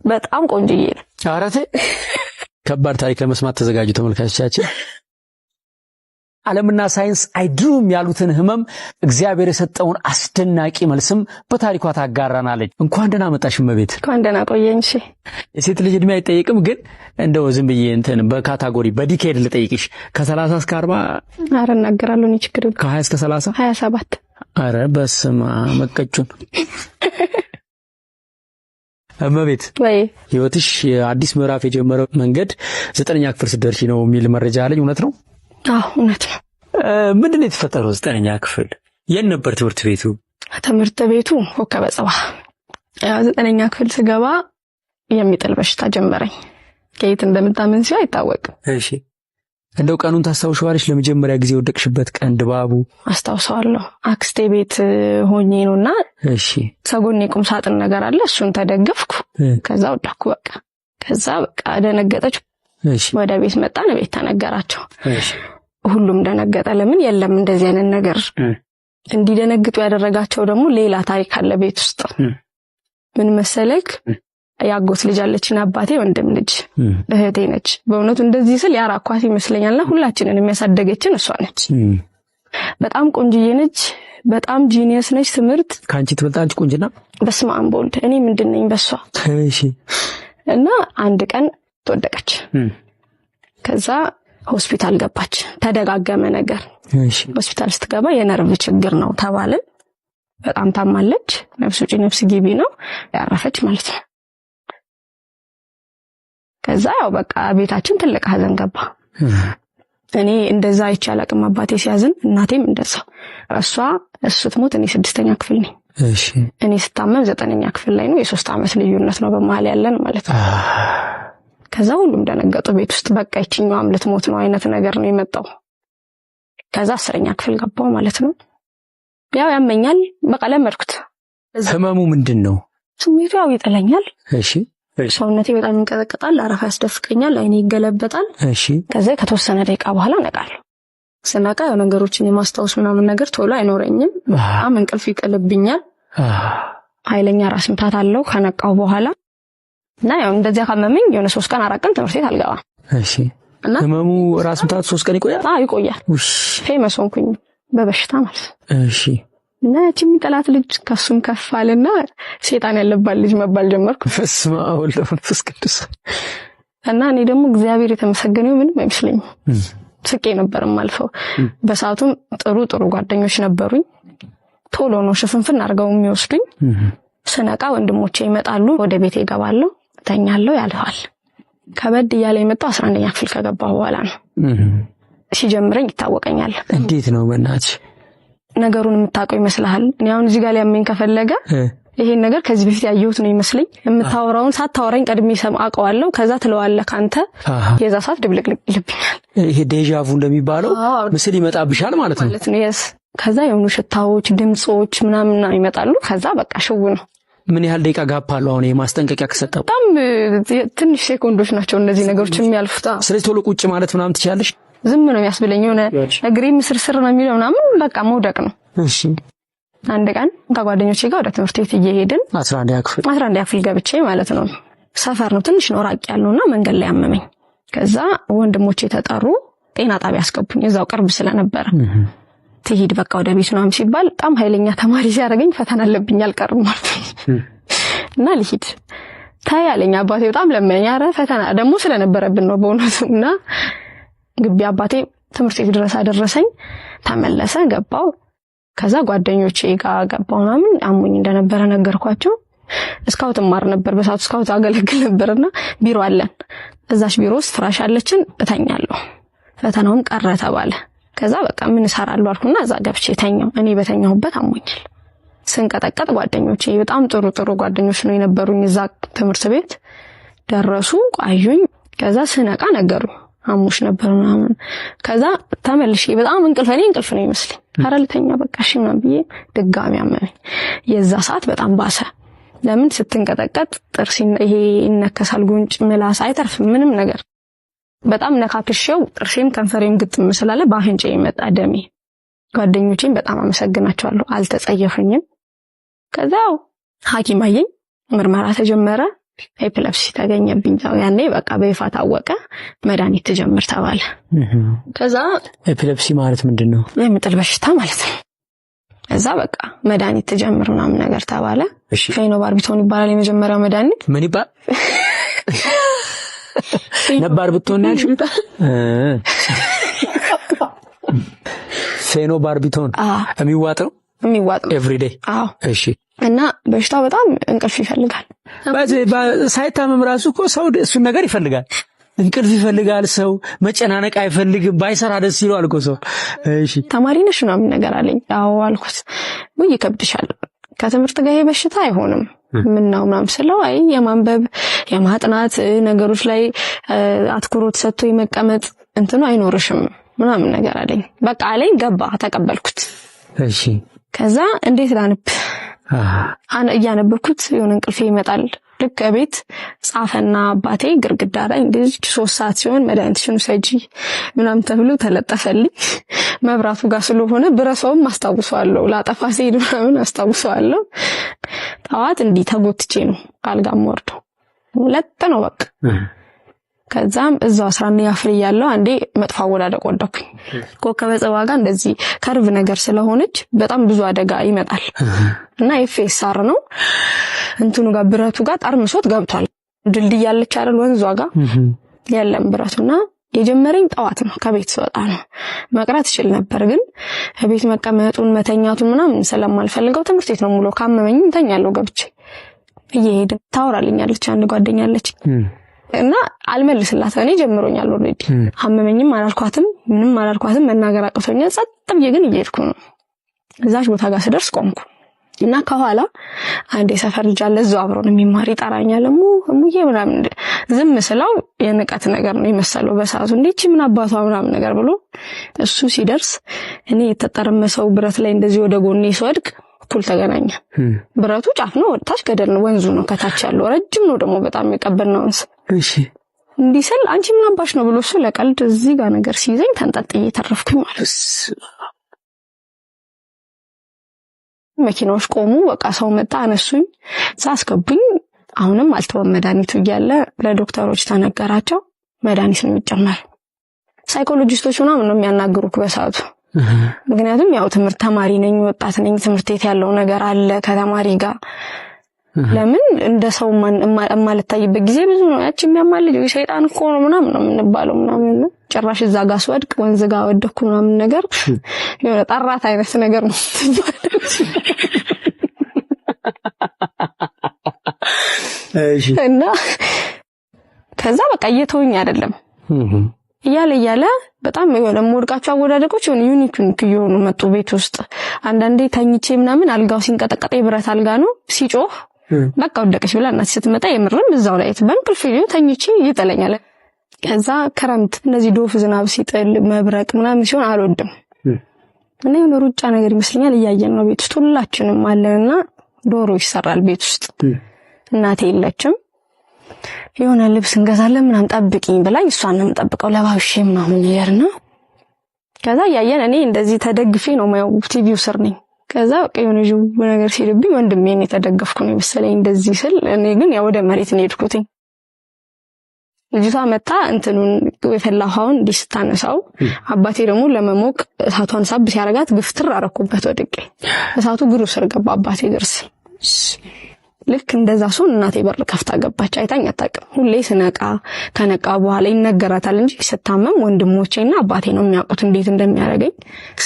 በጣም ቆንጅዬ ነው። ኧረ ተይ። ከባድ ታሪክ ለመስማት ተዘጋጁ ተመልካቾቻችን። ዓለምና ሳይንስ አይድኑም ያሉትን ህመም እግዚአብሔር የሰጠውን አስደናቂ መልስም በታሪኳ ታጋራናለች። እንኳን ደህና መጣሽ እመቤት። እንኳን ደህና ቆየኝ። እሺ። የሴት ልጅ እድሜ አይጠይቅም፣ ግን እንደው ዝም ብዬ እንትን በ category በ decade ልጠይቅሽ፣ ከ30 እስከ 40? ኧረ እናገራለሁ እኔ፣ ችግር የለም። ከ20 እስከ 30? 27። ኧረ በስመ አብ፣ መቀጩን እመቤት። ወይ። ህይወትሽ የአዲስ ምዕራፍ የጀመረው መንገድ 9ኛ ክፍል ስትደርሺ ነው የሚል መረጃ አለኝ። እውነት ነው? አዎ፣ እውነት ነው። ምንድን ነው የተፈጠረው? 9ኛ ክፍል የት ነበር ትምህርት ቤቱ? ትምህርት ቤቱ ኮከበ ጽባህ። ያው 9ኛ ክፍል ስገባ የሚጥል በሽታ ጀመረኝ። ከየት እንደመጣ ምን ሲሆን አይታወቅም። እሺ፣ እንደው ቀኑን ታስታውሻለሽ? ለመጀመሪያ ጊዜ የወደቅሽበት ቀን ድባቡ? አስታውሰዋለሁ። አክስቴ ቤት ሆኜ ነውና ሰጎን የቁም ሳጥን ነገር አለ፣ እሱን ተደገፍኩ። ከዛ ወደቅኩ በቃ። ከዛ በቃ ደነገጠች። ወደ ቤት መጣን፣ ቤት ተነገራቸው። ሁሉም ደነገጠ። ለምን የለም እንደዚህ አይነት ነገር። እንዲደነግጡ ያደረጋቸው ደግሞ ሌላ ታሪክ አለ ቤት ውስጥ። ምን መሰለክ፣ ያጎት ልጅ አለችና አባቴ ወንድም ልጅ እህቴ ነች። በእውነቱ እንደዚህ ስል ያራኳት ይመስለኛልና ሁላችንን የሚያሳደገችን እሷ ነች። በጣም ቆንጅዬ ነች። በጣም genius ነች። ትምህርት ከአንቺ ትበልጣለች ቁንጅና? በስመ አብ ወልድ፣ እኔ ምንድን ነኝ በሷ። እና አንድ ቀን ተወደቀች። ከዛ ሆስፒታል ገባች። ተደጋገመ ነገር። ሆስፒታል ስትገባ የነርቭ ችግር ነው ተባልን። በጣም ታማለች። ነፍስ ውጪ ነፍስ ግቢ ነው፣ ያረፈች ማለት ነው። ከዛ ያው በቃ ቤታችን ትልቅ ሀዘን ገባ። እኔ እንደዛ አይቼ አላቅም አባቴ ሲያዝን፣ እናቴም እንደዛ። እሷ እሱ ትሞት እኔ 6ኛ ክፍል ነኝ። እኔ ስታመም 9ኛ ክፍል ላይ ነው። የ3 ዓመት ልዩነት ነው በመሀል ያለን ማለት ነው። ከዛ ሁሉም ደነገጡ ቤት ውስጥ፣ በቃ ይችኛዋም ልትሞት ነው አይነት ነገር ነው የመጣው። ከዛ 10ኛ ክፍል ገባው ማለት ነው። ያው ያመኛል፣ በቃ ለመድኩት። ህመሙ ምንድን ነው? ስሜቱ ያው ይጥለኛል። ሰውነቴ በጣም ይንቀጠቀጣል፣ አረፋ ያስደፍቀኛል፣ አይኔ ይገለበጣል። ከዛ ከተወሰነ ደቂቃ በኋላ ነቃለሁ። ስነቃ ያው ነገሮችን የማስታወስ ምናምን ነገር ቶሎ አይኖረኝም። በጣም እንቅልፍ ይጥልብኛል። ኃይለኛ ራስ ምታት አለው ከነቃው በኋላ። እና ያው እንደዚያ ካመመኝ የሆነ 3 ቀን 4 ቀን ትምህርት ቤት አልገባም። እና ህመሙ ራስ ምታት 3 ቀን ይቆያል? አዎ ይቆያል። famous ሆንኩኝ በበሽታ ማለት ነው። እና ያቺ የሚጠላት ልጅ ከሱም ከፍ አለና ሴጣን ያለባት ልጅ መባል ጀመርኩ። በስመ አብ ወወልድ ወመንፈስ ቅዱስ። እና እኔ ደግሞ እግዚአብሔር የተመሰገነው ምንም አይመስለኝም። ስቄ ነበር የማልፈው። በሰዓቱም ጥሩ ጥሩ ጓደኞች ነበሩኝ። ቶሎ ነው ሽፍንፍን አድርገው የሚወስዱኝ። ስነቃ ወንድሞቼ ይመጣሉ፣ ወደ ቤቴ እገባለሁ፣ እተኛለሁ፣ ያልፋል። ከበድ እያለ የመጣው 11ኛ ክፍል ከገባሁ በኋላ ነው። ሲጀምረኝ ይታወቀኛል። እንዴት ነው በእናትሽ? ነገሩን የምታውቀው ይመስልሃል? እኔ አሁን እዚህ ጋር ሊያመኝ ከፈለገ ይሄን ነገር ከዚህ በፊት ያየሁት ነው ይመስለኝ። የምታወራውን ሳታወራኝ ቀድሜ አውቀዋለሁ። ከዛ ትለዋለህ ካንተ። የዛ ሰዓት ድብልቅልቅ ይልብኛል። ይሄ déjà vu እንደሚባለው ምስል ይመጣብሻል ማለት ነው። ማለት ነው። yes። ከዛ የሆኑ ሽታዎች፣ ድምጾች ምናምን ይመጣሉ። ከዛ በቃ ሽው ነው። ምን ያህል ደቂቃ gap አለው አሁን የማስጠንቀቂያ ከሰጠው? በጣም ትንሽ ሴኮንዶች ናቸው እነዚህ ነገሮች የሚያልፉት። ስለዚህ ቶሎ ቁጭ ማለት ምናምን ትችያለሽ? ዝም ነው የሚያስብለኝ። የሆነ እግሬም ስርስር ነው የሚለው ምናምን፣ በቃ መውደቅ ነው። አንድ ቀን ከጓደኞቼ ጋር ወደ ትምህርት ቤት እየሄድን 11ኛ ክፍል። 11ኛ ክፍል ገብቼ ማለት ነው። ሰፈር ነው ትንሽ ነው ራቅ ያለውና መንገድ ላይ አመመኝ። ከዛ ወንድሞቼ ተጠሩ፣ ጤና ጣቢያ አስገቡኝ፣ እዛው ቅርብ ስለነበረ። ትሂድ በቃ ወደ ቤት ምናምን ሲባል በጣም ኃይለኛ ተማሪ ሲያደርገኝ ፈተና አለብኝ አልቀርም ማለት ነው። እና ልሂድ ታይ አለኝ አባቴ፣ በጣም ለመነኝ። ኧረ ፈተና ደግሞ ስለነበረብን ነው በእውነቱ። እና ግቢ አባቴ ትምህርት ቤት ድረስ አደረሰኝ። ተመለሰ፣ ገባው። ከዛ ጓደኞቼ ጋር ገባው ምናምን፣ አሞኝ እንደነበረ ነገርኳቸው። ስካውት እማር ነበር በሰዓቱ፣ ስካውት አገለግል ነበርና ቢሮ አለን። እዛች ቢሮ ውስጥ ፍራሽ አለችን፣ እተኛለሁ። ፈተናውም ቀረ ተባለ። ከዛ በቃ ምን እሰራለሁ አልኩና እዛ ገብቼ ተኛው። እኔ በተኛሁበት አሞኛል። ስንቀጠቀጥ ጓደኞቼ፣ በጣም ጥሩ ጥሩ ጓደኞች ነው የነበሩኝ እዛ ትምህርት ቤት፣ ደረሱ፣ አዩኝ። ከዛ ስነቃ ነገሩኝ፣ አሞሽ ነበር ምናምን። ከዛ ተመልሼ በጣም እንቅልፍ፣ እኔ እንቅልፍ ነው ይመስለኝ፣ ኧረ ልተኛ በቃ እሺ ምናምን ብዬ ድጋሚ አመመኝ። የዛ ሰዓት በጣም ባሰ። ለምን ስትንቀጠቀጥ ጥርስ ይሄ ይነከሳል፣ ጉንጭ፣ ምላስ አይተርፍም ምንም ነገር። በጣም ነካክሼው ጥርሴም ከንፈሬም ግጥም ስላለ በአፍንጫዬ መጣ ደሜ። ጓደኞቼን በጣም አመሰግናቸዋለሁ፣ አልተጸየፉኝም። ከዛው ሐኪም አየኝ፣ ምርመራ ተጀመረ። Epilepsy ተገኘብኝ። ያኔ በቃ በይፋ ታወቀ። መድኃኒት ትጀምር ተባለ። ከዛ Epilepsy ማለት ምንድን ነው? የምጥል በሽታ ማለት ነው። እዛ በቃ መድኃኒት ትጀምር ምናምን ነገር ተባለ። Phenobarbitone ይባላል የመጀመሪያው መድኃኒት። ምን ይባል ነባር ብትሆን ያልሽው? Phenobarbitone የሚዋጥ ነው። የሚዋጥ ነው Everyday። አዎ። እሺ። እና በሽታው በጣም እንቅልፍ ይፈልጋል። ሳይታመም ራሱ እኮ ሰው እሱን ነገር ይፈልጋል። እንቅልፍ ይፈልጋል ሰው፣ መጨናነቅ አይፈልግም። ባይሰራ ደስ ይለዋል እኮ ሰው። እሺ። ተማሪ ነሽ ምናምን ነገር አለኝ። አዎ አልኩት። ውይ ይከብድሻል፣ ከትምህርት ጋር ይሄ በሽታ አይሆንም። ምን ነው ምናምን ስለው አይ የማንበብ የማጥናት ነገሮች ላይ አትኩሮት ሰጥቶ የመቀመጥ እንትኑ አይኖርሽም ምናምን ነገር አለኝ። በቃ አለኝ፣ ገባ፣ ተቀበልኩት። እሺ። ከዛ እንዴት ላንብ እያነበብኩት የሆነ እንቅልፌ ይመጣል። ልክ ቤት ጻፈና አባቴ ግርግዳ ላይ እንደዚህ 3 ሰዓት ሲሆን መድኃኒትሽን ውሰጂ ምናምን ተብሎ ተለጠፈልኝ። መብራቱ ጋር ስለሆነ ብረሳውም አስታውሰዋለሁ፣ ላጠፋ ሲሄድ ምናምን አስታውሰዋለሁ። ጠዋት እንዲህ ተጎትቼ ነው አልጋ የምወርደው። ለጥ ነው በቃ። ከዛም እዛው 11ኛ ክፍል እያለሁ አንዴ መጥፎ አወዳደቅ ወደኩኝ። ኮከበ ጽባ ጋር እንደዚህ curve ነገር ስለሆነች በጣም ብዙ አደጋ ይመጣል እና FSR ነው እንትኑ ጋር ብረቱ ጋር ጠርምሶት ገብቷል። ድልድይ ያለች አይደል ወንዟ ጋር የለም ብረቱና የጀመረኝ ጠዋት ነው ከቤት ስወጣ ነው። መቅረት እችል ነበር ግን ቤት መቀመጡን መተኛቱን ምናምን ስለማልፈልገው ትምህርት ቤት ነው ሙሉ። ካመመኝም ተኛለሁ ገብቼ። እየሄድን ታወራልኛለች አንድ ጓደኛ አለች እና አልመልስላት። እኔ ጀምሮኛል already። አመመኝም አላልኳትም ምንም አላልኳትም፣ መናገር አቅቶኛል። ጸጥ ብዬ ግን እየሄድኩ ነው። እዛች ቦታ ጋር ስደርስ ቆምኩ እና ከኋላ አንድ የሰፈር ልጅ አለ እዛው አብሮን የሚማር ይጠራኛል። እሙዬ ምናምን ዝም ስለው የንቀት ነገር ነው የመሰለው በሰዓቱ። እንዴ እቺ ምን አባቷ ምናምን ነገር ብሎ እሱ ሲደርስ እኔ የተጠረመሰው ብረት ላይ እንደዚህ ወደ ጎኔ ስወድቅ እኩል ተገናኘ። ብረቱ ጫፍ ነው፣ ታች ገደል ነው፣ ወንዙ ነው ከታች ያለው ረጅም ነው ደግሞ በጣም የቀበና ወንዝ። እሺ። እንዲህ ስል አንቺ ምን አባሽ ነው ብሎ እሱ ለቀልድ እዚህ ጋር ነገር ሲይዘኝ ተንጠልጥዬ ተረፍኩኝ ማለት ነው። መኪናዎች ቆሙ። በቃ ሰው መጣ፣ አነሱኝ፣ አስገቡኝ። አሁንም አልተወም መድኃኒቱ እያለ ለዶክተሮች ተነገራቸው። መድኃኒት ነው የሚጨመር። ሳይኮሎጂስቶች ምናምን ነው የሚያናግሩክ በሰዓቱ። ምክንያቱም ያው ትምህርት ተማሪ ነኝ፣ ወጣት ነኝ፣ ትምህርት ቤት ያለው ነገር አለ ከተማሪ ጋር። ለምን እንደ ሰው የማልታይበት ጊዜ ብዙ ነው። ያቺ የሚያማልጅ ሰይጣን እኮ ነው ምናምን ነው የምንባለው ምናምን። ጭራሽ እዛ ጋር ስወድቅ ወንዝ ጋር ወደኩ ምናምን ነገር የሆነ ጠራት አይነት ነገር ነው። እና ከዛ በቃ እየተወኝ አይደለም እያለ እያለ በጣም የሆነ የምወድቃቸው አወዳደቆች የሆነ unique unique እየሆኑ መጡ። ቤት ውስጥ አንዳንዴ ተኝቼ ምናምን አልጋው ሲንቀጠቀጥ የብረት አልጋ ነው ሲጮህ በቃ ወደቀች ብላ እናቴ ስትመጣ የምርም እዛው ላይ በእንቅልፍ ተኝቼ ይጥለኛል። ከዛ ክረምት እነዚህ ዶፍ ዝናብ ሲጥል መብረቅ ምናምን ሲሆን አልወድም እና የሆነ ሩጫ ነገር ይመስለኛል እያየን ነው ቤት ውስጥ ሁላችንም አለንና ዶሮ ይሰራል ቤት ውስጥ። እናቴ የለችም። የሆነ ልብስ እንገዛለን ምናምን ጠብቂኝ ብላኝ እሷን ነው የምጠብቀው ለባብሼ ምናምን ነገር ነው። ከዛ እያየን እኔ እንደዚህ ተደግፌ ነው የማየው፣ ቲቪው ስር ነኝ። ከዛ በቃ የሆነ ዥው ነገር ሲልብኝ ወንድሜን የተደገፍኩ ነው የመሰለኝ እንደዚህ ስል፣ እኔ ግን ያው ወደ መሬት ነው የሄድኩትኝ። ልጅቷ መታ እንትኑን የፈላ ውሃውን እንዲህ ስታነሳው አባቴ ደግሞ ለመሞቅ እሳቷን ሳብ ሲያረጋት ግፍትር አረኩበት ወድቄ። እሳቱ ግሩ ስር ገባ አባቴ እግር ስር። ልክ እንደዛ ሲሆን እናቴ በር ከፍታ ገባች። አይታኝ አታውቅም። ሁሌ ስነቃ ከነቃ በኋላ ይነገራታል እንጂ ስታመም ወንድሞቼና አባቴ ነው የሚያውቁት እንዴት እንደሚያደርገኝ።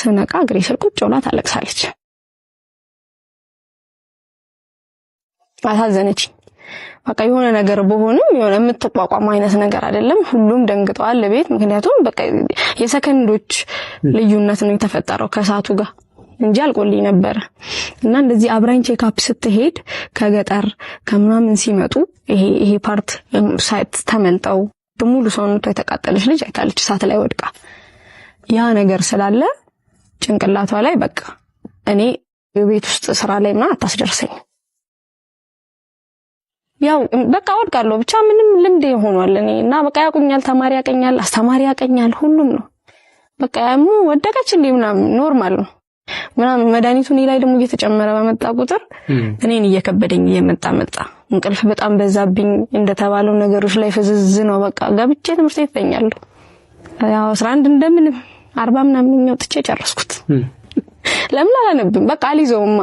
ስነቃ እግሬ ስር ቁጭ ብላ ታለቅሳለች። አሳዘነችኝ። በቃ የሆነ ነገር በሆንም የሆነ የምትቋቋም አይነት ነገር አይደለም። ሁሉም ደንግጠዋል ቤት። ምክንያቱም በቃ የሰከንዶች ልዩነት ነው የተፈጠረው ከእሳቱ ጋር እንጂ አልቆልኝ ነበር። እና እንደዚህ አብራኝ check up ስትሄድ ከገጠር ከምናምን ሲመጡ ይሄ part ሳይት ተመልጠው ሙሉ ሰውነቷ የተቃጠለች ልጅ አይታለች እሳት ላይ ወድቃ። ያ ነገር ስላለ ጭንቅላቷ ላይ በቃ እኔ የቤት ውስጥ ስራ ላይ ምናምን አታስደርሰኝ፣ ያው በቃ ወድቃለሁ ብቻ ምንም ልምድ ሆኗል። እኔ እና በቃ ያቁኛል፣ ተማሪ ያቀኛል፣ አስተማሪ ያቀኛል፣ ሁሉም ነው በቃ ያሙ ወደቀች እንዴ ምናምን normal ነው። ምናምን። መድኃኒቱ እኔ ላይ ደግሞ እየተጨመረ በመጣ ቁጥር እኔን እየከበደኝ እየመጣ መጣ። እንቅልፍ በጣም በዛብኝ። እንደተባለው ነገሮች ላይ ፍዝዝ ነው። በቃ ገብቼ ትምህርት ቤት እተኛለሁ። ያው 11 እንደምንም 40 ምናምን ወጥቼ ጨረስኩት። ለምን አላነብም? በቃ አልይዘውማ።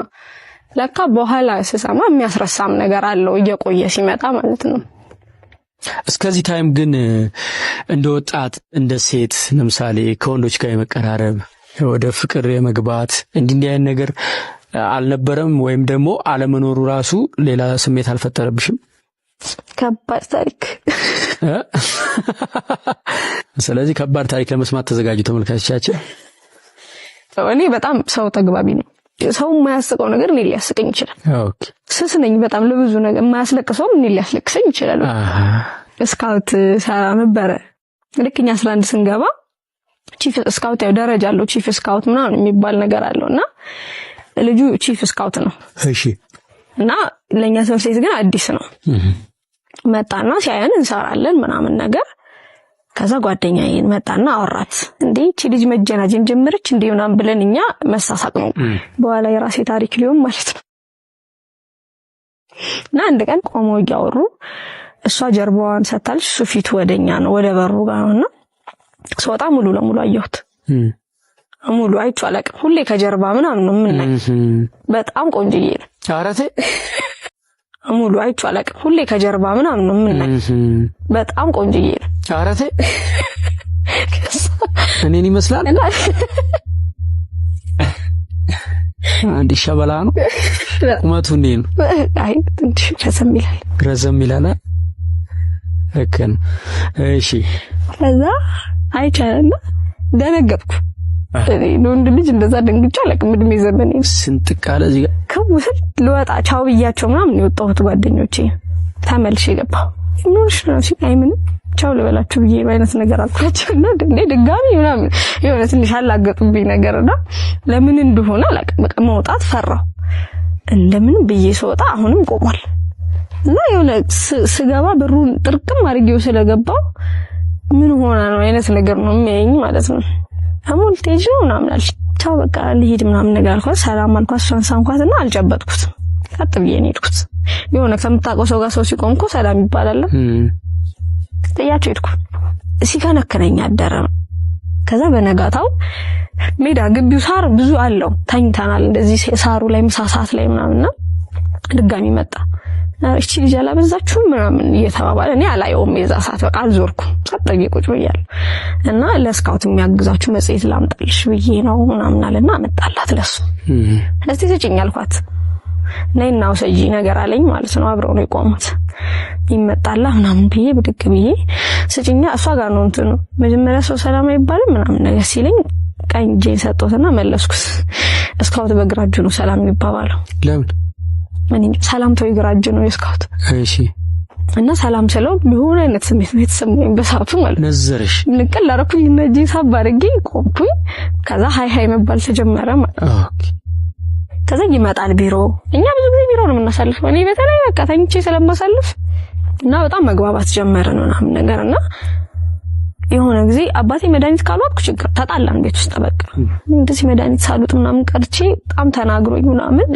ለካ በኋላ ስሰማ የሚያስረሳም ነገር አለው እየቆየ ሲመጣ ማለት ነው። እስከዚህ time ግን እንደ ወጣት እንደ ሴት ለምሳሌ ከወንዶች ጋር የመቀራረብ ወደ ፍቅር የመግባት እንዲህ አይነት ነገር አልነበረም? ወይም ደግሞ አለመኖሩ ራሱ ሌላ ስሜት አልፈጠረብሽም? ከባድ ታሪክ። ስለዚህ ከባድ ታሪክ ለመስማት ተዘጋጁ ተመልካቾቻችን። እኔ በጣም ሰው ተግባቢ ነው። ሰው የማያስቀው ነገር እኔ ሊያስቀኝ ይችላል። okay። ስስ ነኝ በጣም ለብዙ ነገር። የማያስለቅሰውም እኔ ሊያስለቅሰኝ ይችላል። ስካውት ሰራ ነበረ። ልክ እኛ 11 ስንገባ chief scout፣ ያው ደረጃ አለው፣ chief scout ምናምን የሚባል ነገር አለው እና ልጁ chief scout ነው። እሺ። እና ለኛ ትምህርት ቤት ግን አዲስ ነው። መጣና ሲያየን እንሰራለን ምናምን ነገር። ከዛ ጓደኛዬን መጣና አወራት። እንዴ እቺ ልጅ መጀናጀን ጀመረች እንዴ ምናምን ብለን እኛ መሳሳቅ ነው። በኋላ የራሴ ታሪክ ሊሆን ማለት ነው። እና አንድ ቀን ቆመው እያወሩ እሷ ጀርባዋን ሰጥታለች፣ እሱ ፊቱ ወደኛ ነው፣ ወደ በሩ ጋር ነውና ስወጣ ሙሉ ለሙሉ አየሁት። ሙሉ አይቼው አላውቅም። ሁሌ ከጀርባ ምናምን ነው የምናየው። በጣም ቆንጅዬ ነው። ኧረ ተይ። ሙሉ አይቼው አላውቅም። ሁሌ ከጀርባ ምናምን ነው የምናየው። በጣም ቆንጅዬ ነው። ኧረ ተይ። እኔን ይመስላል። አንድ ሸበላ ነው። ቁመቱ እንዴት ነው? አይ ትንሽ ረዘም ይላል። ረዘም ይላል። ልክ ነው። እሺ። ከዛ አይቻልና ደነገጥኩ። እኔ ወንድ ልጅ እንደዛ ደንግጬ አላውቅም እድሜ ዘመኔ። ስንጥቅ አለ እዚህ ጋር። ክው ስል ልወጣ ቻው ብያቸው ምናምን የወጣሁት ጓደኞቼ፣ ተመልሼ ገባሁ። ምን ነው ሲል አይ ምንም ቻው ልበላችሁ ብዬ አይነት ነገር አልኳቸው እና እንዴ ድጋሚ ምናምን የሆነ ትንሽ አላገጡብኝ ነገርና ለምን እንደሆነ አላውቅም። በቃ መውጣት ፈራሁ። እንደምንም ብዬ ስወጣ አሁንም ቆሟል። እና የሆነ ስገባ በሩን ጥርቅም አድርጌው ስለገባው ምን ሆና ነው አይነት ነገር ነው የሚያየኝ ማለት ነው። አሞል ቴጅ ነው ምናምን አለች። ቻው በቃ ልሂድ ምናምን ነገር አልኳት። ሰላም አልኳት። እሷን ሳምኳትና አልጨበጥኩትም። ቀጥ ብዬ ነው የሄድኩት። የሆነ ከምታውቀው ሰው ጋር ሰው ሲቆም እኮ ሰላም ይባላል። ጥያቸው ሄድኩ። ሲከነክነኝ አደረ። ከዛ በነጋታው ሜዳ ግቢው ሳር ብዙ አለው። ተኝተናል እንደዚህ ሳሩ ላይ ምሳ ሰዓት ላይ ምናምንና ድጋሚ መጣ። እቺ ልጅ አላበዛችሁም ምናምን እየተባባለ እኔ አላየውም። የዛ ሰዓት በቃ አልዞርኩም። ጸጥ ብዬ ቁጭ ብያለሁ። እና ለስካውት የሚያግዛችሁ መጽሔት ላምጣልሽ ብዬ ነው ምናምን አለና አመጣላት ለሱ። እስቲ ስጭኝ አልኳት። ነይና ውሰጂ ነገር አለኝ ማለት ነው። አብረው ነው የቆሙት። ይመጣላ ምናምን ብዬ ብድግ ብዬ ስጭኛ፣ እሷ ጋር ነው እንትኑ መጀመሪያ ሰው ሰላም አይባልም ምናምን ነገር ሲለኝ ቀኝ እጄን ሰጠሁትና መለስኩት። ስካውት በግራ እጁ ነው ሰላም የሚባባለው። ለምን? እኔ ሰላምታው የግራ እጅ ነው የስካውት። እሺ። እና ሰላም ስለው የሆነ አይነት ስሜት ነው የተሰማኝ በሰዓቱ ማለት ነው። ነዘርሽ? ንቅል አደረኩኝ እና እጄን ሳብ አድርጌ ቆምኩኝ። ከዛ hi hi መባል ተጀመረ ማለት ነው። okay። ከዛ ይመጣል ቢሮ። እኛ ብዙ ጊዜ ቢሮ ነው የምናሳልፈው። እኔ በተለይ በቃ ተኝቼ ስለማሳልፍ እና በጣም መግባባት ጀመርን ምናምን ነገር። እና የሆነ ጊዜ አባቴ መድኃኒት ካልዋጥኩ ችግር ተጣላን ቤት ውስጥ። በቃ እንደዚህ መድኃኒት ሳልውጥ ምናምን ቀርቼ በጣም ተናግሮኝ ምናምን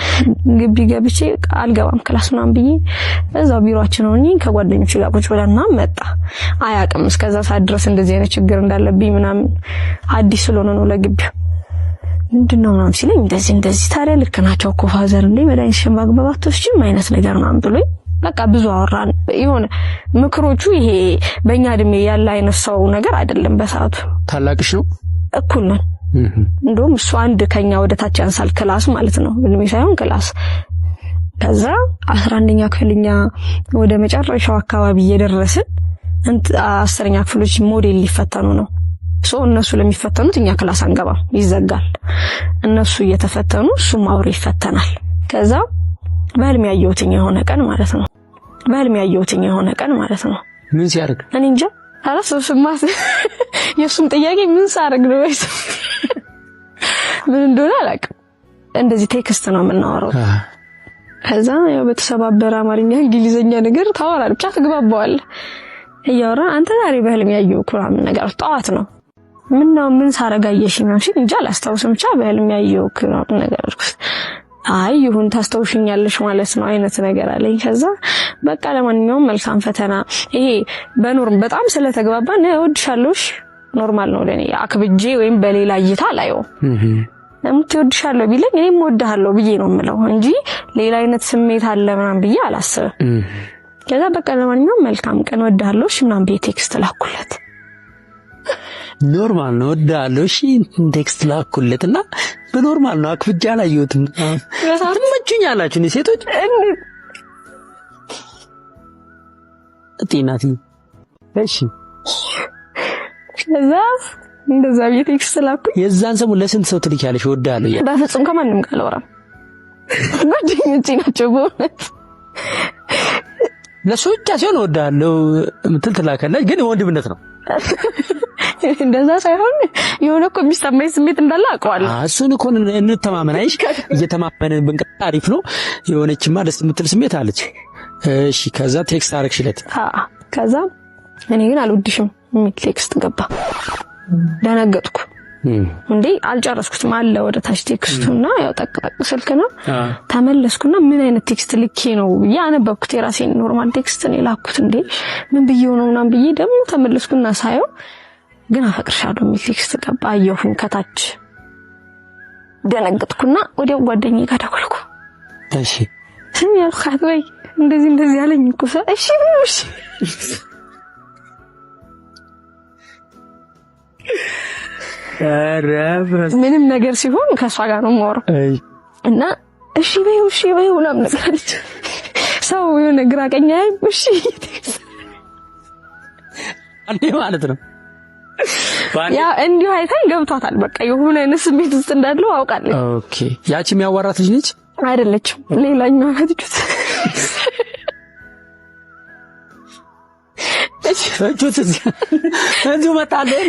ግቢ ገብቼ አልገባም class ምናምን ብዬ እዛው ቢሮአችን ሆኜ ከጓደኞቼ ጋር ቁጭ ብለን ምናምን መጣ። አያውቅም እስከዛ ሰዓት ድረስ እንደዚህ አይነት ችግር እንዳለብኝ ምናምን፣ አዲስ ስለሆነ ነው ለግቢው። ምንድነው ምናምን ሲለኝ እንደዚህ እንደዚህ፣ ታዲያ ልክ ናቸው እኮ father፣ እንዴ መድኃኒትሽን በአግባብ አትወስጂም አይነት ነገር ምናምን ብሎኝ በቃ ብዙ አወራን። የሆነ ምክሮቹ ይሄ በእኛ እድሜ ያለ አይነት ሰው ነገር አይደለም። በሰዓቱ ታላቅሽ ነው? እኩል ነን። እንደውም እሱ አንድ ከኛ ወደ ታች ያንሳል class ማለት ነው፣ እድሜ ሳይሆን class። ከዛ 11ኛ ክፍል እኛ ወደ መጨረሻው አካባቢ እየደረስን 10ኛ ክፍሎች ሞዴል ሊፈተኑ ነው። so እነሱ ለሚፈተኑት እኛ class አንገባም፣ ይዘጋል። እነሱ እየተፈተኑ እሱም አብሮ ይፈተናል። ከዛ በህልም ያየሁትኝ የሆነ ቀን ማለት ነው። በህልም ያየሁትኝ የሆነ ቀን ማለት ነው። ምን ሲያደርግ? እኔ እንጃ። አላስብስማ። የእሱም ጥያቄ ምን ሳደርግ ነው ወይስ ምን እንደሆነ አላውቅም። እንደዚህ text ነው የምናወራው። ከዛ ያው በተሰባበረ አማርኛ እንግሊዘኛ ነገር ታወራለህ፣ ብቻ ትግባባዋለህ። እያወራ አንተ ዛሬ በህልም ያየሁት ምናምን ነገር፣ ጠዋት ነው። ምነው ምን ሳረግ አየሽኝ ምናምን ሲል እንጃ አላስታውስም፣ ብቻ በህልም ያየሁህ ምናምን ነገር አልኩት። አይ ይሁን ታስታውሽኛለሽ ማለት ነው አይነት ነገር አለኝ። ከዛ በቃ ለማንኛውም መልካም ፈተና። ይሄ በ norm በጣም ስለተግባባን እወድሻለሁ normal ነው ለኔ፣ አክብጄ ወይም በሌላ እይታ አላየውም። እሙት እወድሻለሁ ቢለኝ እኔም እወድሃለሁ ብዬ ነው የምለው እንጂ ሌላ አይነት ስሜት አለ ምናምን ብዬ አላስብም። ከዛ በቃ ለማንኛውም መልካም ቀን እወድሃለሁ እሺ ምናምን ብዬ text ላኩለት። normal ነው እወድሃለሁ እሺ text ላኩለት እና በ normal ነው አክብጄ አላየሁትም። ትመቹኛላችሁ እኔ ሴቶች ጤናት። እሺ ከዛ እንደዛ ብዬ text ላኩኝ። የዛን ሰሞን ለስንት ሰው ትልኪያለሽ እወድሃለሁ እያለ? በፍጹም ከማንም ጋር አላወራም። ጓደኞቼ ናቸው በእውነት። ለሱ ብቻ ሲሆን እወድሃለሁ የምትል ትላካለች፣ ግን ወንድምነት ነው። እንደዛ ሳይሆን የሆነ እኮ የሚሰማኝ ስሜት እንዳለ አውቀዋለሁ። እሱን እኮ እንተማመን። አይሽ እየተማመንን ብንቀጥል አሪፍ ነው። የሆነችማ ደስ የምትል ስሜት አለች። እሺ ከዛ text አደረግሽለት? ከዛ እኔ ግን አልወድሽም የሚል text ገባ። ደነገጥኩ። እንዴ አልጨረስኩትም አለ ወደ ታች text ኡና፣ ያው ጠቅ ጠቅ ስልክ ነው። ተመለስኩና ምን አይነት text ልኬ ነው ብዬ አነበብኩት። የራሴን normal text ነው የላኩት። እንዴ ምን ብዬው ነው ምናምን ብዬ ደግሞ ተመለስኩና ሳየው ግን አፈቅርሻለሁ የሚል text ገባ። አየሁኝ ከታች ደነገጥኩና ወዲያው ጓደኛዬ ጋር ደወልኩ። እሺ ስሚ ያልኳት ወይ እንደዚህ እንደዚህ አለኝ እኮ እሺ እሺ ምንም ነገር ሲሆን ከእሷ ጋር ነው የማወራው እና እሺ በይው እሺ በይው ምናምን ነገር አለች። ሰው የሆነ ግራ ቀኝ አያይም። እሺ አንዴ ማለት ነው ያ እንዲሁ አይታኝ ገብቷታል። በቃ የሆነ አይነት ስሜት ውስጥ እንዳለው አውቃለች። okay ያቺ የሚያዋራት ልጅ ነች አይደለችም? ሌላኛዋ ናት። እጁት እዚሁ መጣለህ።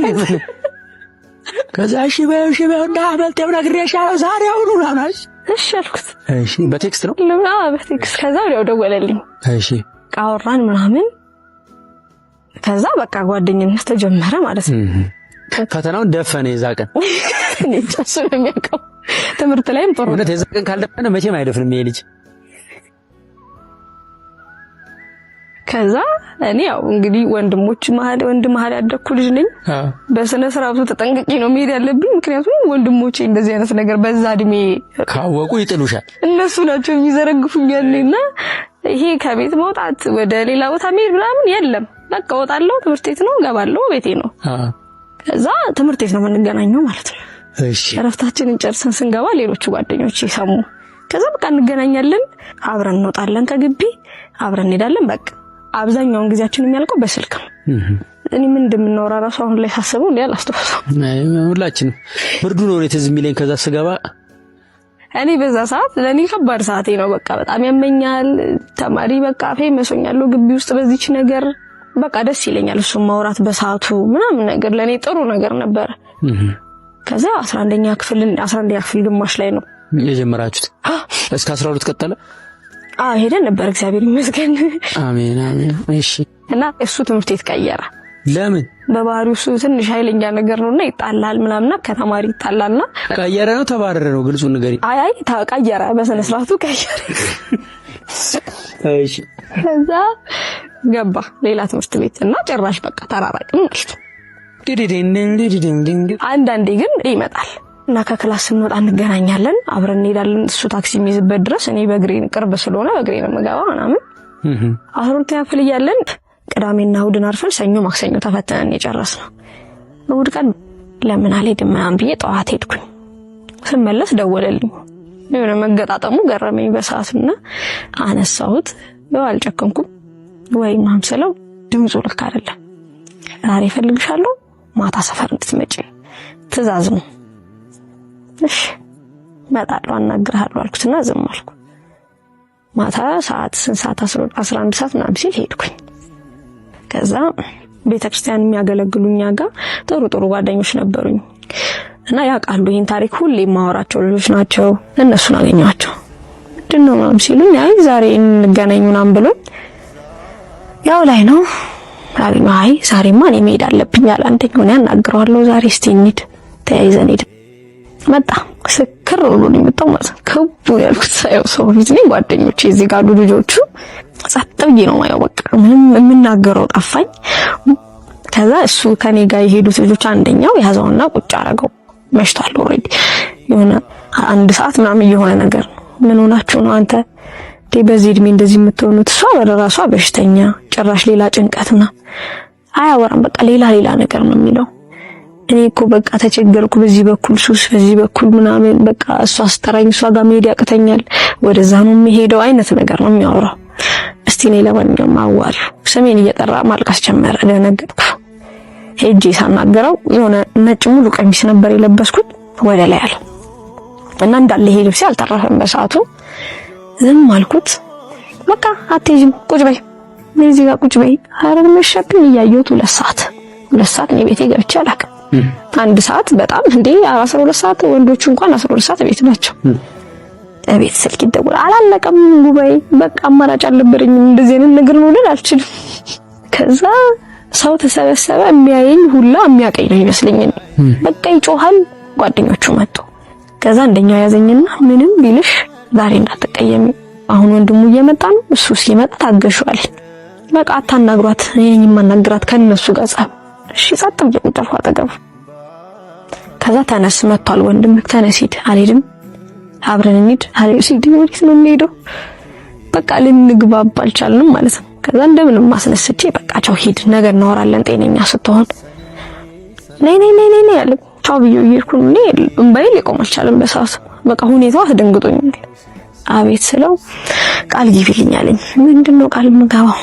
ከዛ እሺ በይው እሺ በይው እንዳመልጤው ነግሬሻለሁ ዛሬ አሁኑ ምናምን እሺ አልኩት። እሺ በ text ነው? አዎ በ text። ከዛ ወዲያው ደወለልኝ። እሺ አወራን ምናምን። ከዛ በቃ ጓደኝነት ተጀመረ ማለት ነው። ፈተናውን ደፈነ የዛ ቀን። እኔ እሱ ነው የሚያውቀው። ትምህርት ላይም ጥሩ እውነት የዛ ቀን ካልደፈነ መቼም አይደፍንም ይሄ ልጅ። ከዛ እኔ ያው እንግዲህ ወንድሞች መሀል ወንድ መሀል ያደኩ ልጅ ነኝ። በስነ ስርዓቱ ተጠንቅቄ ነው መሄድ ያለብኝ። ምክንያቱም ወንድሞቼ እንደዚህ አይነት ነገር በዛ እድሜ ካወቁ ይጥሉሻል። እነሱ ናቸው የሚዘረግፉኝ ያለና ይሄ ከቤት መውጣት ወደ ሌላ ቦታ መሄድ ምናምን የለም። በቃ እወጣለሁ፣ ትምህርት ቤት ነው እገባለሁ፣ ቤቴ ነው። ከዛ ትምህርት ቤት ነው የምንገናኘው ማለት ነው። እሺ እረፍታችንን ጨርሰን ስንገባ ሌሎቹ ጓደኞቼ ሰሙ። ከዛ በቃ እንገናኛለን፣ አብረን እንወጣለን ከግቢ አብረን እንሄዳለን። በቃ አብዛኛውን ጊዜያችን የሚያልቀው በስልክ ነው። እኔ ምን እንደምናወራ ራሱ አሁን ላይ ሳስበው እንዴ አላስታውሰውም። ሁላችንም ብርዱ ነው ትዝ የሚለኝ። ከዛ ስገባ እኔ በዛ ሰዓት ለኔ ከባድ ሰዓቴ ነው። በቃ በጣም ያመኛል። ተማሪ በቃ famous ሆኛለሁ ግቢ ውስጥ በዚች ነገር በቃ ደስ ይለኛል። እሱም ማውራት በሰዓቱ ምናምን ነገር ለኔ ጥሩ ነገር ነበር። ከዛ 11ኛ ክፍል 11ኛ ክፍል ግማሽ ላይ ነው የጀመራችሁት? እስከ 12 ቀጠለ? አዎ ሄደን ነበር፣ እግዚአብሔር ይመስገን። አሜን አሜን። እሺ። እና እሱ ትምህርት ቤት ቀየረ። ለምን? በባህሪው እሱ ትንሽ ኃይለኛ ነገር ነውና ይጣላል ምናምና ከተማሪ ይጣላልና። ቀየረ ነው ተባረረ ነው? ግልጹን ንገሪኝ። አይ አይ ተቀየረ፣ በስነ ስርዓቱ ቀየረ። እሺ። ከዛ ገባ ሌላ ትምህርት ቤት እና ጭራሽ በቃ ተራራቅን ማለት ነው። አንዳንዴ ግን ይመጣል እና ከ class ስንወጣ እንገናኛለን፣ አብረን እንሄዳለን። እሱ ታክሲ የሚይዝበት ድረስ እኔ በእግሬ ቅርብ ስለሆነ በእግሬ ነው የምገባው ምናምን። 12ኛ ክፍል እያለን ቅዳሜና እሑድን አርፈን ሰኞ ማክሰኞ ተፈትነን የጨረስነው። እሑድ ቀን ለምን አልሄድም ምናምን ብዬ ጠዋት ሄድኩኝ። ስመለስ ደወለልኝ። የሆነ መገጣጠሙ ገረመኝ በሰዓቱና አነሳሁት። ያው አልጨከንኩም ወይ ምናምን ስለው ድምፁ ልክ አይደለም። ዛሬ እፈልግሻለሁ ማታ ሰፈር እንድትመጪ ትዕዛዝ ነው። እሺ እመጣለሁ አናግርሃለሁ አልኩትና ዝም አልኩ። ማታ ሰዓት ስንት ሰዓት 11 ሰዓት ምናምን ሲል ሄድኩኝ። ከዛ ቤተክርስቲያን የሚያገለግሉኛ ጋር ጥሩ ጥሩ ጓደኞች ነበሩኝ እና ያውቃሉ ይሄን ታሪክ ሁሌ የማወራቸው ልጆች ናቸው። እነሱን አገኘኋቸው። ምንድን ነው ምናምን ሲሉኝ አይ ዛሬ እንገናኝ ምናምን ብሎኝ ያው ላይ ነው አገኘሁ። አይ ዛሬማ እኔ መሄድ አለብኝ አለ አንደኛው። እኔ አናግረዋለሁ ዛሬ፣ እስቲ እንሂድ። ተያይዘን ሄድን። መጣ ስክር ብሎ ነው የመጣው ማለት ነው። ክቡ ያልኩት ሳየው ሰው ፊት ነኝ፣ ጓደኞቼ እዚህ ጋር አሉ ልጆቹ። ጸጥ ብዬ ነው ማየው። በቃ ምንም የምናገረው ጠፋኝ። ከዛ እሱ ከኔ ጋር የሄዱት ልጆች አንደኛው ያዘውና ቁጭ አረገው። መሽቷል already የሆነ አንድ ሰዓት ምናምን እየሆነ ነገር ነው። ምን ሆናችሁ ነው አንተ በዚህ እድሜ እንደዚህ የምትሆኑት? እሷ በራሷ በሽተኛ ጭራሽ ሌላ ጭንቀት ምናምን አያወራም። በቃ ሌላ ሌላ ነገር ነው የሚለው። እኔ እኮ በቃ ተቸገርኩ፣ በዚህ በኩል ሱስ፣ በዚህ በኩል ምናምን፣ በቃ እሷ አስጠራኝ፣ እሷ ጋር መሄድ ያቅተኛል፣ ወደዛ ነው የሚሄደው አይነት ነገር ነው የሚያወራው። እስቲ እኔ ለማንኛውም አዋሪው ስሜን እየጠራ ማልቀስ ጀመረ። ደነገጥኩ። ሄጄ ሳናገረው የሆነ ነጭ ሙሉ ቀሚስ ነበር የለበስኩት ወደ ላይ አለ እና እንዳለ ይሄ ልብሴ አልተረፈም በሰዓቱ። ዝም አልኩት። በቃ አትሄጂም፣ ቁጭ በይ፣ እዚህ ጋር ቁጭ በይ። ኧረ መሸብኝ። እያየሁት 2 ሰዓት 2 ሰዓት እኔ ቤቴ ገብቼ አላውቅም። 1 ሰዓት በጣም እንዴ 12 ሰዓት ወንዶቹ እንኳን 12 ሰዓት ቤት ናቸው። ቤት ስልክ ይደወላል። አላለቀም ጉባኤ። በቃ አማራጭ አልነበረኝም። እንደዚህ አይነት ነገር ነው ልል አልችልም። ከዛ ሰው ተሰበሰበ። የሚያየኝ ሁላ የሚያቀኝ ነው ይመስለኝ። በቃ ይጮሃል። ጓደኞቹ መጡ። ከዛ አንደኛው ያዘኝና ምንም ቢልሽ ዛሬ እንዳትቀየሚ፣ አሁን ወንድሙ እየመጣ ነው፣ እሱ ሲመጣ ታገሹ አለኝ። በቃ አታናግሯት፣ እኔ ነኝ የማናግራት ከነሱ ጋር ጸብ። እሺ ጸጥ ብዬ ቁጭ አልኩ አጠገቡ። ከዛ ተነስ መጥቷል ወንድምህ፣ ተነስ ሂድ። አልሄድም፣ አብረን እንሂድ። አልሄድም ሲል ወዴት ነው የሚሄደው? በቃ ልንግባባ አልቻልንም ማለት ነው። ከዛ እንደምንም ማስነስቼ በቃ ቻው ሂድ፣ ነገ እናወራለን ጤነኛ ስትሆን። ነይ ነይ ነይ ነይ አለ። ቻው ብዬው እየሄድኩ ነው። እኔ እምባዬ ሊቆም አልቻለም በሰዓቱ። በቃ ሁኔታው አስደንግጦኛል። አቤት ስለው ቃል ግቢልኝ አለኝ። ምንድነው ቃል የምገባው?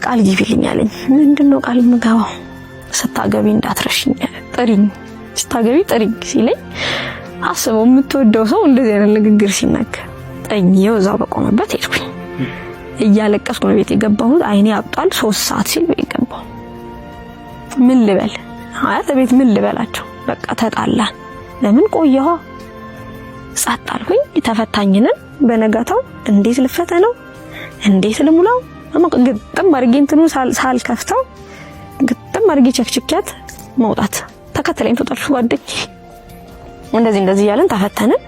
ቃል ግቢልኝ አለኝ። ምንድነው ቃል የምገባው? ስታገቢ እንዳትረሽኝ ጥሪኝ፣ ስታገቢ ጥሪኝ ሲለኝ አስበው፣ የምትወደው ሰው እንደዚህ አይነት ንግግር ሲናገር ጠኝየው እዛው በቆመበት ሄድኩኝ። እያለቀስኩ ነው ቤት የገባሁት። አይኔ አብጧል። 3 ሰዓት ሲል ቤት ገባሁ። ምን ልበል አያት ቤት ምን ልበላቸው? በቃ ተጣላን። ለምን ቆየኋ? ጸጥ አልኩኝ። ተፈታኝንን በነጋታው እንዴት ልፈተነው? እንዴት ልሙላው? ግጥም አድርጌ እንትኑ ሳልከፍተው ግጥም አድርጌ ቸክችኪያት መውጣት ተከተለኝ ትወጣለች ጓደኛዬ። እንደዚህ እንደዚህ እያለን ተፈተንን።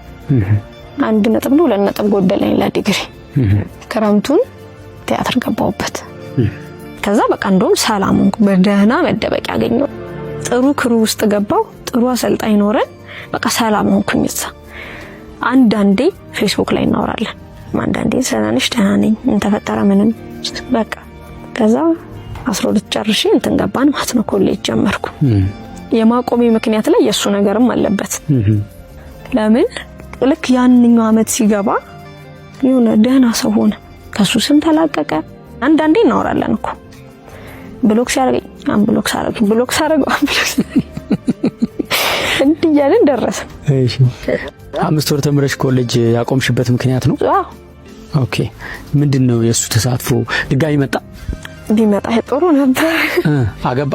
1 ነጥብ ነው 2 ነጥብ ጎደለኝ ለዲግሪ። ክረምቱን ቲያትር ገባሁበት። ከዛ በቃ እንደውም ሰላም ሆንኩ። በደህና መደበቂያ ያገኘው ጥሩ crew ውስጥ ገባው። ጥሩ አሰልጣኝ ኖረን በቃ ሰላም ሆንኩኝ እዛ። አንዳንዴ ፌስቡክ ላይ እናወራለን። አንዳንዴ ደህና ነሽ? ደህና ነኝ። ምን ተፈጠረ? ምንም በቃ ከዛ 12 ጨርሼ እንትን ገባን ማለት ነው። ኮሌጅ ጀመርኩ። የማቆሜ ምክንያት ላይ የእሱ ነገርም አለበት። ለምን ልክ ያንኛው አመት ሲገባ የሆነ ደህና ሰው ሆነ፣ ከሱ ስም ተላቀቀ። አንዳንዴ እናወራለን እኮ block ሲያደርገኝ unblock ሳደርገኝ block ሳደርገው unblock እንዲህ እያልን ደረስን። እሺ 5 ወር ተምረሽ ኮሌጅ ያቆምሽበት ምክንያት ነው? አዎ። Okay። ምንድን ነው የእሱ ተሳትፎ? ድጋሚ መጣ? ቢመጣ ጥሩ ነበር። አገባ?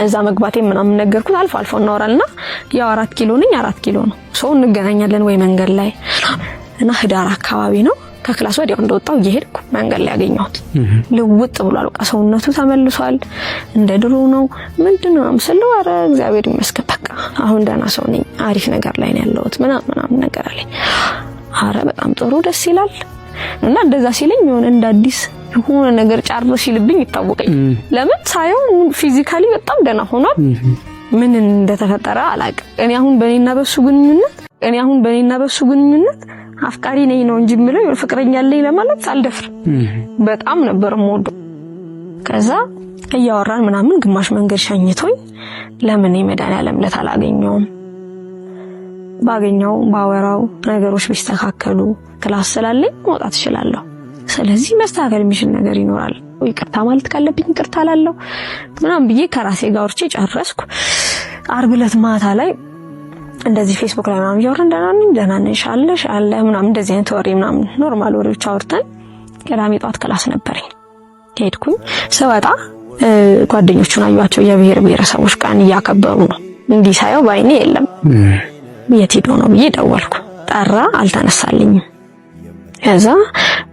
እዛ መግባቴ ምናምን ነገርኩት። አልፎ አልፎ እናወራልና ያው 4 ኪሎ ነኝ 4 ኪሎ ነው ሰው እንገናኛለን ወይ መንገድ ላይ እና ህዳር አካባቢ ነው። ከ class ወዲያው እንደወጣው እየሄድኩ መንገድ ላይ ያገኘሁት ልውጥ ብሏል። በቃ ሰውነቱ ተመልሷል፣ እንደ ድሮ ነው። ምንድን ነው ስለው ኧረ እግዚአብሔር ይመስገን በቃ አሁን ደህና ሰው ነኝ፣ አሪፍ ነገር ላይ ነው ያለሁት ምናምን ምናምን ነገር አለኝ። አረ በጣም ጥሩ ደስ ይላል። እና እንደዛ ሲለኝ የሆነ እንደ አዲስ የሆነ ነገር ጫር ሲልብኝ ይታወቀኝ። ለምን ሳየው physically በጣም ደህና ሆኗል። ምን እንደተፈጠረ አላውቅም። እኔ አሁን በኔና በሱ ግንኙነት አፍቃሪ ነኝ ነው እንጂ የምለው ፍቅረኛ አለኝ ለማለት አልደፍርም። በጣም ነበር የምወደው። ከዛ እያወራን ምናምን ግማሽ መንገድ ሸኝቶኝ ለምን የመድኃኒዓለም ዕለት አላገኘውም? ባገኘው ባወራው ነገሮች ቢስተካከሉ class ስላለኝ መውጣት እችላለሁ። ስለዚህ መስተካከል የሚችል ነገር ይኖራል። ይቅርታ ማለት ካለብኝ ይቅርታ እላለሁ ምናምን ብዬ ከራሴ ጋር አውርቼ ጨረስኩ። ዓርብ ዕለት ማታ ላይ እንደዚህ ፌስቡክ ላይ ምናምን እያወራን ደህና ነኝ ደህና ነሽ አለሽ አለ ምናምን እንደዚህ አይነት ወሬ ምናምን normal ወሬዎች አውርተን ቅዳሜ ጠዋት class ነበረኝ። ሄድኩኝ። ስወጣ ጓደኞቹን አዩዋቸው። የብሔር ብሔረሰቦች ቀን እያከበሩ ነው። እንዲህ ሳየው በአይኔ የለም። የት ሄዶ ነው ብዬ ደወልኩ። ጠራ፣ አልተነሳልኝም። ከዛ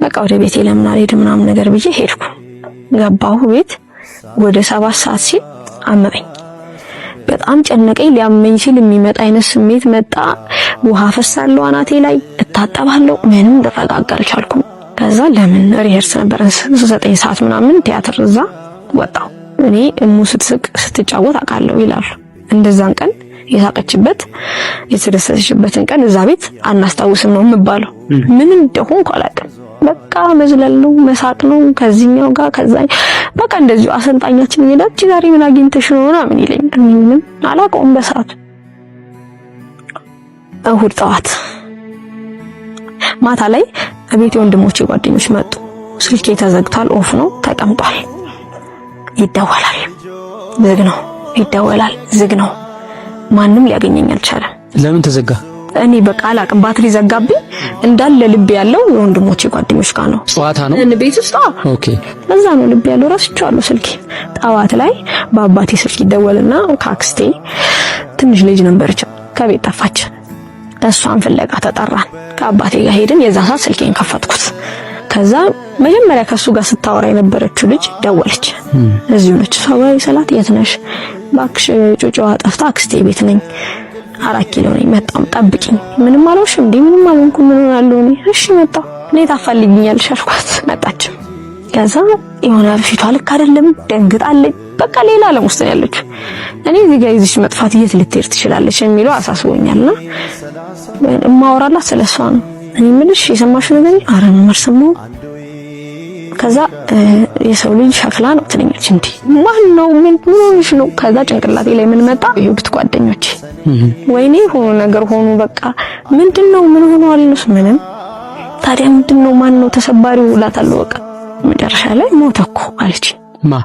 በቃ ወደ ቤቴ ለምን አልሄድም ምናምን ነገር ብዬ ሄድኩ። ገባሁ ቤት ወደ 7 ሰዓት ሲል አመመኝ። በጣም ጨነቀኝ። ሊያመኝ ሲል የሚመጣ አይነት ስሜት መጣ። ውሃ ፈሳለሁ አናቴ ላይ፣ እታጠባለሁ። ምንም ልረጋጋ አልቻልኩም። ከዛ ለምን rehearse ነበር 9 ሰዓት ምናምን ቲያትር፣ እዛ ወጣሁ። እኔ እሙ ስትስቅ ስትጫወት አውቃለሁ ይላሉ። እንደዛን ቀን የሳቀችበት የተደሰተችበትን ቀን እዛ ቤት አናስታውስም ነው የምባለው። ምን እንደሆንኩ አላውቅም። በቃ መዝለል ነው፣ መሳቅ ነው፣ ከዚህኛው ጋር ከዛ በቃ እንደዚሁ። አሰልጣኛችን እየሄዳች ዛሬ ምን አግኝተሽ ነው ምናምን ይለኛል። ምንም አላውቀውም በሰዓቱ። እሁድ ጠዋት ማታ ላይ ቤት የወንድሞቼ ጓደኞች መጡ። ስልኬ ተዘግቷል፣ off ነው፣ ተቀምጧል። ይደወላል፣ ዝግ ነው። ይደወላል፣ ዝግ ነው። ማንም ሊያገኘኝ አልቻለም። ለምን ተዘጋ? እኔ በቃ አላቅም፣ ባትሪ ዘጋብኝ። እንዳለ ልብ ያለው የወንድሞቼ ጓደኞች ጋር ነው። ጨዋታ ነው ቤት ውስጥ። Okay። እዛ ነው ልብ ያለው። ረስቼዋለሁ ስልኬ። ጠዋት ላይ በአባቴ ስልክ ይደወልና ከአክስቴ ትንሽ ልጅ ነበረች፣ ከቤት ጠፋች። እሷን ፍለጋ ተጠራን። ከአባቴ ጋር ሄድን። የዛ ሰዓት ስልኬን ከፈትኩት። ከዛ መጀመሪያ ከሱ ጋር ስታወራ የነበረችው ልጅ ደወለች። እዚሁ ነች። እሷ ወይ ሰላት የት ነሽ? እባክሽ ጩጫዋ ጠፍታ አክስቴ ቤት ነኝ፣ 4 ኪሎ ነኝ፣ መጣም ጠብቂኝ። ምንም አልሆንሽም እንዴ? ምንም አልሆንኩም። ምን ሆናለሁ እኔ? እሺ መጣሁ። እኔ ታፋልጊኛለሽ አልኳት። መጣች። ከዛ የሆነ ፊቷ ልክ አይደለም፣ ደንግጣለች። በቃ ሌላ ዓለም ውስጥ ነው ያለችው። እኔ እዚህ ጋር ይዝሽ መጥፋት የት ልትሄድ ትችላለች የሚለው አሳስቦኛልና እማወራላት ስለሷ ነው። እኔ የምልሽ የሰማሽው ነገር? ኧረ ምንም አልሰማሁም። ከዛ የሰው ልጅ ሸክላ ነው ትለኛለች። እንዴ ማን ነው? ምን ሆነሽ ነው? ከዛ ጭንቅላቴ ላይ ምን መጣ? የሄዱት ጓደኞቼ ወይኔ ሆኖ ነገር ሆኑ። በቃ ምንድነው? ምን ሆነዋል? እነሱ ምንም። ታዲያ ምንድነው? ማን ነው ተሰባሪው? እላታለሁ። በቃ መጨረሻ ላይ ሞተ እኮ አለች። ማ?